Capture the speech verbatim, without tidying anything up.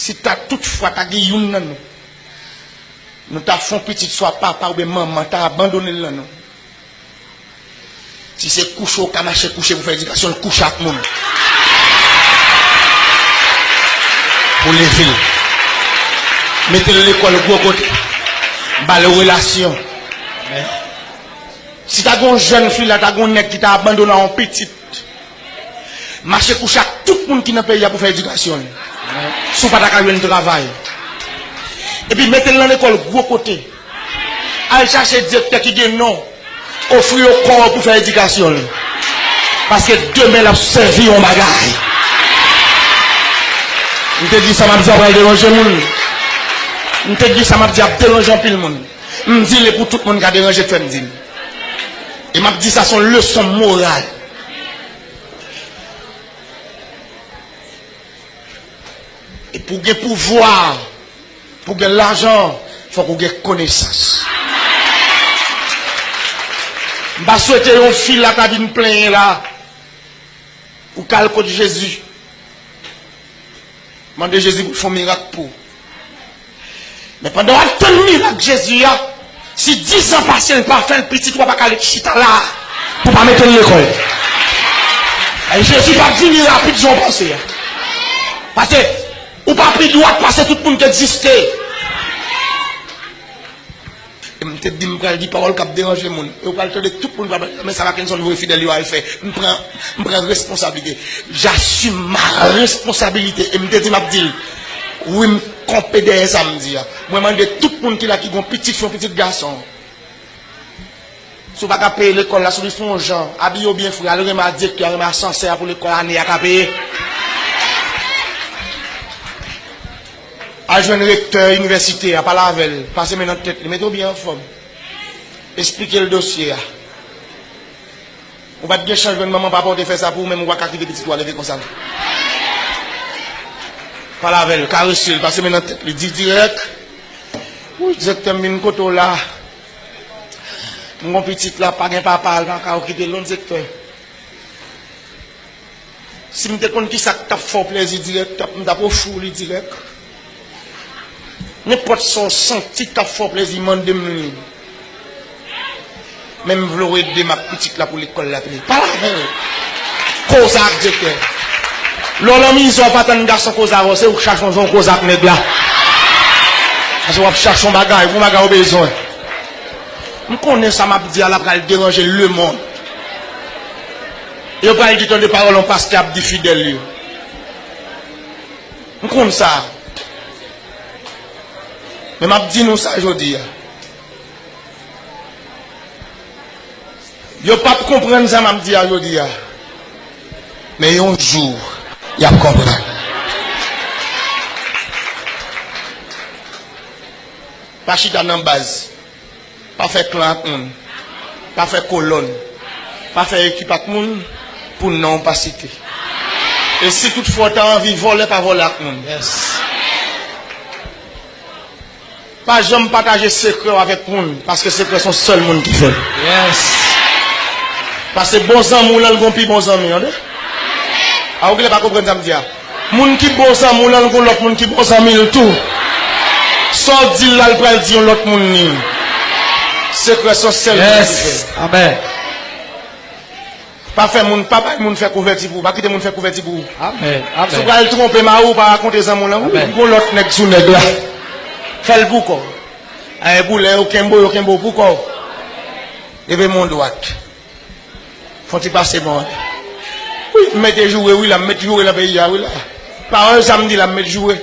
Si ta tout fwa ta gen youn nan nou, nou ta fè yon pitit, swa papa oubyen manman ta abandone l nan nou. Si se kouche w ka mache kouche pou fè edikasyon l, kouche ak moun. Pou leve l. Mete l lekòl gwo kote. Ba l relasyon. Si ta gen yon jèn fi la, ta gen yon nèg ki ta abandone yon pitit. Mache kouche ak tout moun ki nan peyi a pou fè edikasyon l. Si w pa ta ka jwenn travay. Epi mete l nan lekòl gwo kote. Al chache direktè ki gen non. Ofri yo kò w pou fè edikasyon l. Paske demen l ap sèvi yon bagay. M te di sa m ap di a pral deranje moun. M te di sa m ap di a ap deranje anpil moun. M di l e pou tout moun ka deranje k fè m di l. E m ap di sa se yon leson moral. E pou w gen pouvwa, pou w gen lajan, fòk ou gen konesans. M pa swete yon fi la ka vin plenyen la. Ou ka al kot Jezi. Mande Jezi pou l fè yon mirak pou ou. Men pandan w ap tann mirak Jezi a, si dizan pase l pa fè l, pitit ou a pa ka ret chita la pou pa mete l lekòl. Jezi p ap vini rapid jan w panse a. Paske ou pa pi dwat pase tout moun ki egziste. E m te di m pral di pawòl k ap deranje moun. E w pral tande tout moun pral pale, men sa Mackenson voye fidèl yo al fè. M pran, m pran responsablite. J'assume ma responsabilité. E m te di m ap di l. Wi, m kanpe dèyè sa m di a. Mwen mande tout moun ki la ki gon pitit fi, yon pitit gason. Si w pa ka peye lekòl la, si w vin fè yon jan, abiye w byen fre, al renmen a direktè a, renmen asansè a pou lekòl ane a ka peye. Al jwenn rektè inivèsite a, pale avè l, pase men nan tèt li, mete w byen anfòm. Esplike l dosye a. Ou pa t gen chans jwenn manman papa w te fè sa pou ou menm, ou pa ka kite pitit ou a leve konsa non. Pale avè l, karese l, pase men nan tèt li, di dirèk. Wi, direktè m vin kote w la. M gon pitit la, pa gen papa, l pa ka okipe l non direktè. Si m te konn kisa k t ap fè w plèzi dirèk, t ap, m t ap ofri w li dirèk. Nenpòt sa w santi k t ap fè w plèzi, mande m li. Men m vle w ede m ak pitit la pou lekòl la peye. Pale avè l. Koze ak direktè. Lè w nan mizè w pa tann gason koze avè w, se ou k chache yon jan w koze ak nèg la. Paske w ap chache yon bagay, yon bagay ou bezwen. M konnen sa m ap di a la pral deranje lemonn. Yo pral di tande pawòl yon pastè ap di fidèl yo. M konn sa. Men m ap di nou sa jodi a. Yo p ap konprann sa m ap di a jodi a. Men yon jou, y ap konprann. Pa chita nan baz. Pa fè klan ak moun. Pa fè kolòn. Pa fè ekip ak moun pou non w pa site. E si toutfwa w ta anvi vòlè, pa vòlè ak moun. Yes. Pa janm pataje sekrè w avèk moun, paske sekrè se yon sèl moun ki fè l. Yes. Paske bon zanmi w lan, l gon pi bon zanmi, tande. A, ou genlè pa konprann sa m di a. Moun ki bon zanmi w lan, l gon lòt moun ki bon zanmi l tou. Sa w di l la, l pral di yon lòt moun li. Sekrè se yon sèl moun ki fè l. Yes. Amen. Pa fè moun, pa bay moun fè kouvèti pou ou. Pa kite moun fè kouvèti pou ou. Amen. Amen. Si w pral twonpe mari w, pa rakonte zanmi w lan. Amen. Gon lòt nèg sou nèg la. Fè l pou kò w. Ay, pou lè yo kenbe w, yo kenbe w pou kò w. Leve men w dwat. Fè yon ti pase bon. Wi, m mete joure, wi, la, m met joure nan peyi a, wi, la. Pawòl sa m di la, m met joure.